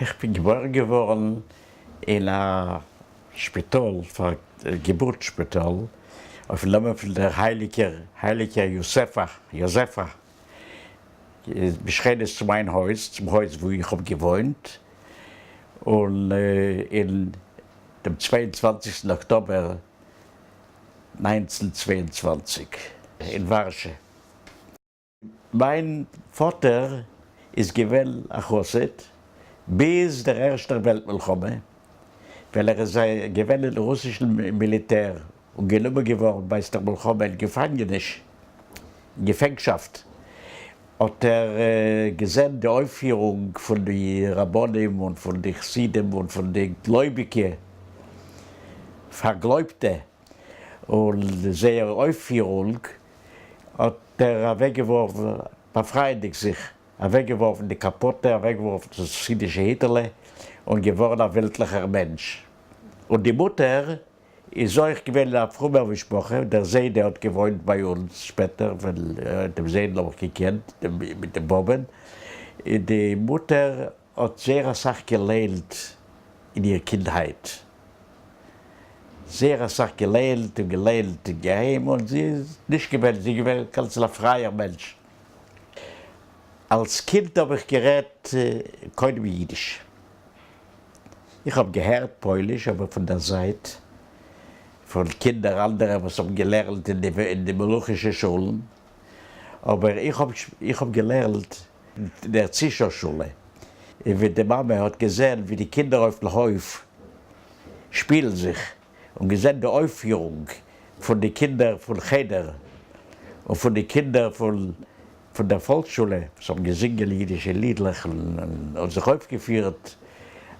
איך בין געבוירן געווארן אין א שפיטאל, פאר געבורט שפיטאל, אויפן נאמען פון דער הייליגער הייליגער יוספא, יאזעפא, בשכנות צו מיין הויז, צום הויז וואו איך האב געוואוינט, און אין דעם צוויי און צוואנציגסטן אקטאבער 1922 אין ווארשע. מיין פאטער איז געווען א חסיד ביז דער ערשטער וועלט מלחמה, ווען ער איז געווען אין רוסישן מיליטער און גענומען געווארן בעת דער מלחמה אין געפאנגעניש, געפענגשאפט, האט ער געזען די אויפפירונג פון די רבנים און פון די חסידים און פון די גלויביגע, פארגלויבטע, און זייער אויפפירונג, האט ער אוועקגעווארפן, באפרייענדיג זיך, אוועקגעווארפן די קאפאטע, אוועקגעווארפן דאס חסידישע היטעלע, און געווארן א וועלטליכער מענטש. און די מוטער איז אויך געווען אין א פרומער משפחה, דער זיידע האט געוואוינט ביי אונז שפעטער, ווען דעם זיידן האב איך געקענט, מיט די באבען, די מוטער האט זייער אסאך געלערנט אין איר קינדהייט, זייער אסאך געלערנט און געלערנט אין געהיים, און זי איז נישט געווען, זי איז געווען גאנץ א פרייער מענטש. אלס קינד האב איך גערעדט קודם אידיש. איך האב געהערט פויליש אבער פון דער זייט, פון קינדער אנדערע וואס האבן געלערנט אין די מלוכישע שולן, אבער איך האב איך האב געלערנט אין דער צישא שולע, און ווי די מאמע האט געזען ווי די קינדער אויפן הויף שפילן זיך, און געזען די אויפפירונג פון די קינדער פון חדר און פון די קינדער פון פון דער פאלקסשולע וואס האבן געזינגען אידישע לידלעך און זיך אויפגעפירט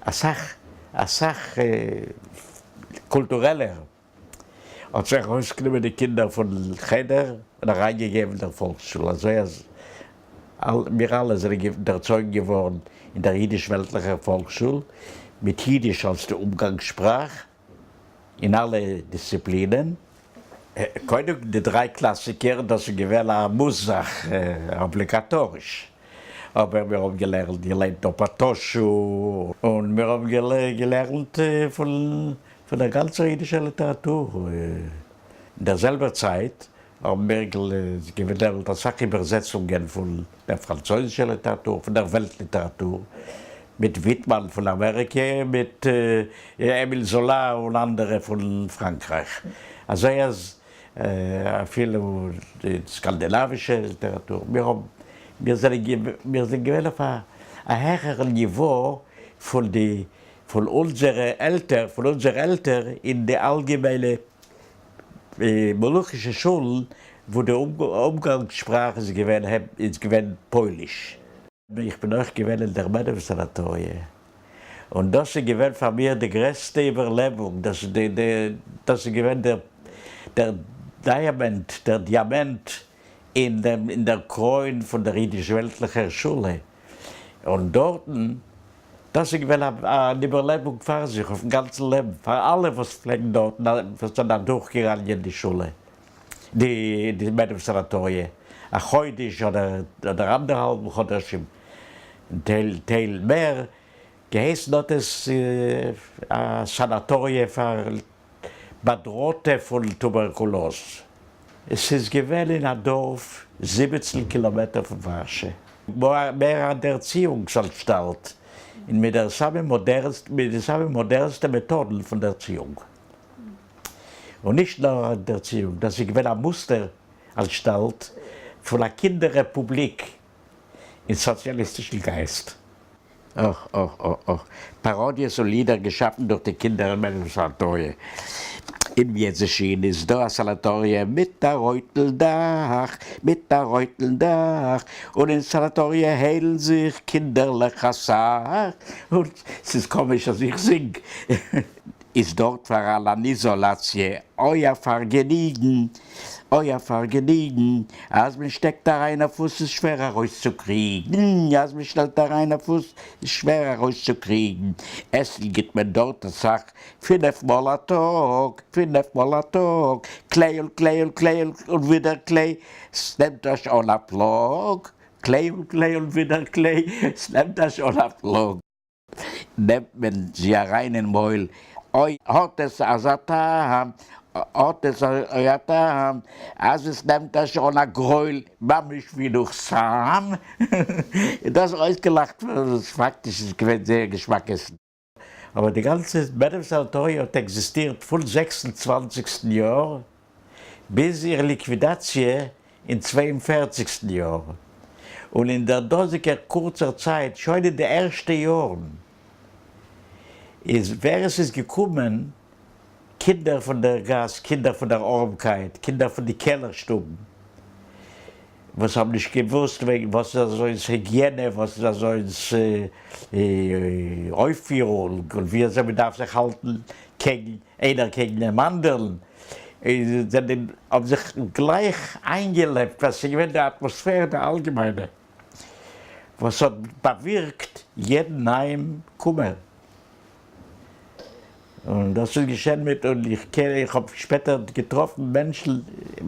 אסאך אסאך קולטורעלער, האט זיך ארויסגענומען די קינדער פון חדר און אריינגעגעבן אין דער פאלקסשולע, אזוי אז מיר אלע זענען דערצויגן געווארן אין דער אידיש-וועלטליכער פאלקסשול, מיט אידיש אלס די אומגאנגס-שפראך אין אלע דיסציפלינען. קודם די דריי קלאסיקער, דאס איז געווען א מוז זאך, אבליגאטאריש. אבער מיר האבן געלערנט געליינט אפאטאשו, און מיר האבן געלערנט פון דער גאנצער אידישער ליטעראטור. אין דער זעלבער צייט האבן מיר געלערנט אסאך איבערזעצונגען פון דער פראנצויזישער ליטעראטור, פון דער וועלט ליטעראטור, מיט וויטמאן פון אמעריקע, מיט עמיל זאלא און אנדערע פון פראנקרייך. אזוי אז אפילו די סקאנדינאווישע ליטעראטור, מיר האבן, מיר זענען מיר זענען געווען אויף א העכערן ניווא פון די, פון אונזערע עלטער, פון אונזער עלטער אין די אלגעמיינע מלוכישע שולן וואו די אומגאנגס שפראך איז געווען איז געווען פויליש. איך בין אויך געווען אין דער מעדעם סאנאטאריע, און דאס איז געווען פאר מיר די גרעסטע איבערלעבונג, דאס איז דאס איז געווען דער דער diamant, דער דיאמענט אין דעם אין דער קרוין פון דער אידיש-וועלטליכער שולע, און דארטן, דאס איז געווען אן איבערלעבונג פאר זיך אויפן גאנצן לעבן, פאר אלע וואס פלעגן דארטן, וואס זענען אדורכגעגאנגען די שולע. די די מעדעם סאנאטאריע א חודש אדער אדער אנדערהאלבן חדשים, טייל טייל מער, געהייסן האט עס א סאנאטאריע פאר באדראטע פון טובערקולאז. עס איז געווען אין א דארף 17 קילאמעטער פון ווארשע. מער א דערציאונגס-אנשטאלט און מיט דער סאמע מאדערנסטע מיט די סאמע מאדערנסטע מעטאדן פון דערציאונג. און נישט נאר א דערציאונג, דאס איז געווען א מוסטער אנשטאלט פון א קינדער רעפובליק אין סאציאליסטישן גייסט. אך אך אך אך, פאראדיעס און לידער געשאפן דורך די קינדער אין מעדעם סאנאטאריע. אין מיעדזעשין איז דא א סאנאטאריע מיט א רויטן דאך, מיט א רויטן דאך, און אין סאנאטאריע היילן זיך קינדערלעך אסאך, און ס'איז קאמיש אז איך זינג. איז דארט פאראן אן איזאלאציע, אוי א פארגעניגן, אוי א פארגעניגן, אז מען שטעקט אריין א פוס איז שווער ארויסצוקריגן, אז מען שטעלט אריין א פוס איז שווער ארויסצוקריגן, עסן גיט מען דארט אסאך, פינף מאל א טאג, פינף מאל א טאג, קלעי און קלעי און קלעי און ווידער קלעי, ס'נעמט אזש אן א פלאג, קלעי און קלעי און ווידער קלעי, ס'נעמט אזש אן א פלאג. נעמט מען זי אריין אין מויל, אוי האט עס אזא טעם, האט עס אוי א טעם, אז עס נעמט אזש אן א גרויל, ממש ווי נאך סם, און דאס אויסגעלאכט וואס פאקטיש איז געווען זייער געשמאק עסן. אבער די גאנצע מעדעם סאנאטאריע האט עקזיסטירט פון זעקס און צוואנציגסטן יאר ביז איר ליקווידאציע אין צוויי און פערציגסטן יאר, און אין דער דאזיגער קורצער צייט, שוין אין די ערשטע יארן, איז ווער עס איז געקומען, קינדער פון דער גאס, קינדער פון דער ארעמקייט, קינדער פון די קעלער שטובן, וואס האבן נישט געוואוסט וועגן וואס איז אזוינס היגיענע, וואס איז אזוינס אויפפירונג, און ווי אזוי מען דארף זיך האלטן קעגן איינער קעגן דעם אנדערן, זענען האבן זיך גלייך איינגעלעבט ווייל ס'איז געווען די אטמאספערע די אלגעמיינע וואס האט באווירקט יעדן נייעם קומער. און דאס איז געשען מיט און איך קען איך האב שפעטער געטראפן מענטשן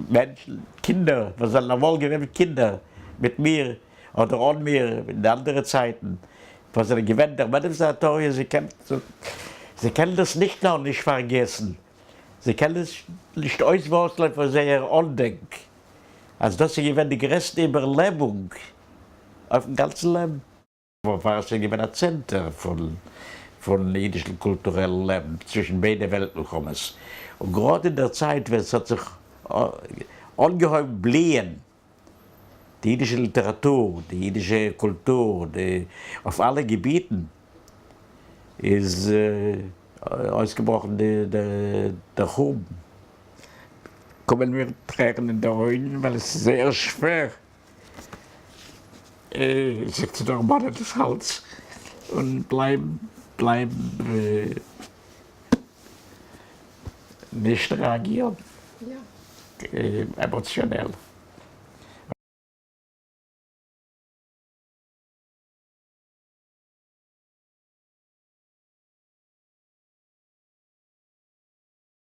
מענטשן קינדער וואס זענען אמאל געווען קינדער מיט מיר אדער אן מיר אין די אנדערע צייטן וואס זענען געווען דער מעדעם-סאנאטאריע זיי קענען זיי קענען דאס נישט נאר נישט פארגעסן זיי קענען עס נישט אויסווארצלען פון זייער אנדענק אז דאס איז געווען די גרעסטע איבערלעבונג אויפן גאנצן לעבן. ווארשע איז געווען א צענטער פון אידישן קולטורעלן לעבן צווישן ביידע וועלט-מלחמות, און גראד אין דער צייט ווען ס'האט זיך אנגעהויבן בליען די אידישע ליטעראטור, די אידישע קולטור, אויף אלע געביטן, איז אויסגעבראכן דער חורבן. קומען מיר טרערן אין די אויגן ווייל עס איז זייער שווער זיך צו דערמאנען דאס אלץ און בלייבן בלייבן נישט רעאגירן עמאציאנעל.